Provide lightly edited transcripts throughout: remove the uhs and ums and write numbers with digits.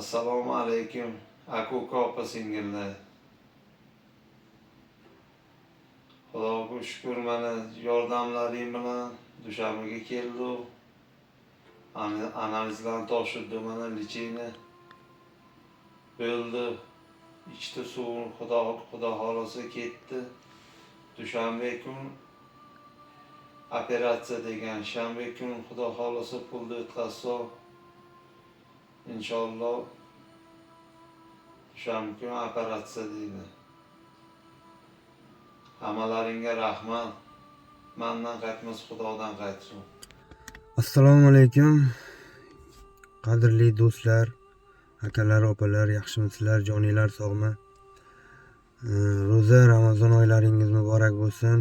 Assalomu alaykum, aka-uka, opa singillar. Xudoga shukur, mana yordamlaring bilan Dushanbega keldi. Analizlarni topshirdi, mana лечение bo'ldi. Ichdi suv, Xudo xohlasa ketdi. Dushanba kun operatsiya degan, shanba kun Xudo xohlasa pulni o'tkazsa, inshaalloh dushanba kun operatsiya deydi. Hammalaringga rahmat. Mandan qaytmas, Xudodan qaytsin. Assalomu alaykum, qadrli do'stlar, akalar, opalar, yaxshimisizlar, joninglar sog'mi? Ro'za, Ramazon oylaringiz muborak bo'lsin.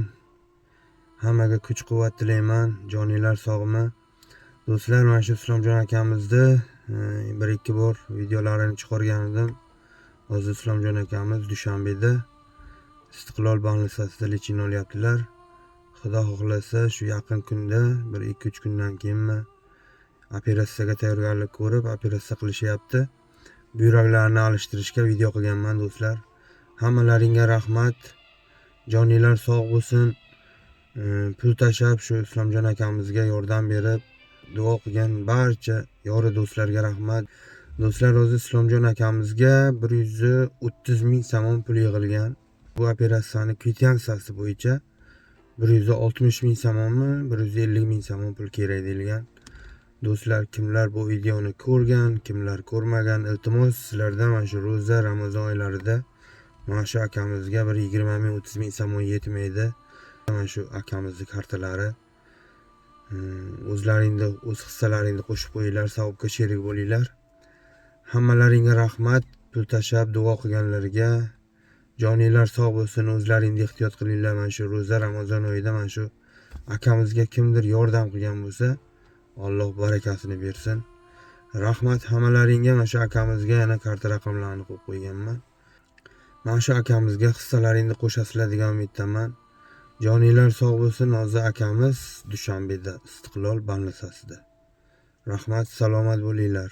Hammaga kuch-quvvat tilayman, joninglar sog'mi? Do'stlar, mana shu Islomjon akamizni bir ikki bor videolarini chiqargan edim. Hozir Islomjon akamiz Dushanbeda Istiqlol больница sida лечение olyaptilar. Xudo xohlasa, shu yaqin kunda, bir 2-3 kundan keyinmi, operatsiyaga tayyorgarlik ko'rib, operatsiya qilishyapti. Buyraklarni alishtirishga video qilganman, do'stlar. Hammalaringga rahmat. Joninglar sog' bo'lsin. Pul tashlab shu Islomjon akamizga yordam berib, duo qilgan barcha yori do'stlarga rahmat. Do'stlar, hozir Islomjon akamizga 130 ming somon pul yig'ilgan. Bu operatsiyani kvitansiyasi bo'yicha 160 ming somonmi, 150 ming somon pul kerak deyilgan. Do'stlar, kimlar bu videoni ko'rgan, kimlar ko'rmagan, iltimos sizlardan mana shu ro'za, Ramazon oylarida mana shu akamizga bir 20 ming, 30 ming somon yetmaydi. Mana shu akamizni kartalari. O'zlaringni o'z hissalaringni qo'shib qo'yinglar, savobga sherik bo'linglar. Hammalaringga rahmat, pul tashlab duo qilganlarga. Joninglar sog' bo'lsin, o'zlaringni ehtiyot qilinglar. Mana shu ro'za, Ramazon oyida mana shu akamizga kimdir yordam qilgan bo'lsa, Alloh barakasini bersin. Rahmat hammalaringga. Mana shu akamizga yana karta raqamlarini qo'yib qo'yganman. Mana shu akamizga hissalaringni qo'shasizlar degan umiddaman. Joninglar sog' bo'lsin. Hozir akamiz Dushanbeda Istiqlol больница sida. Rahmat, salomat bo'linglar.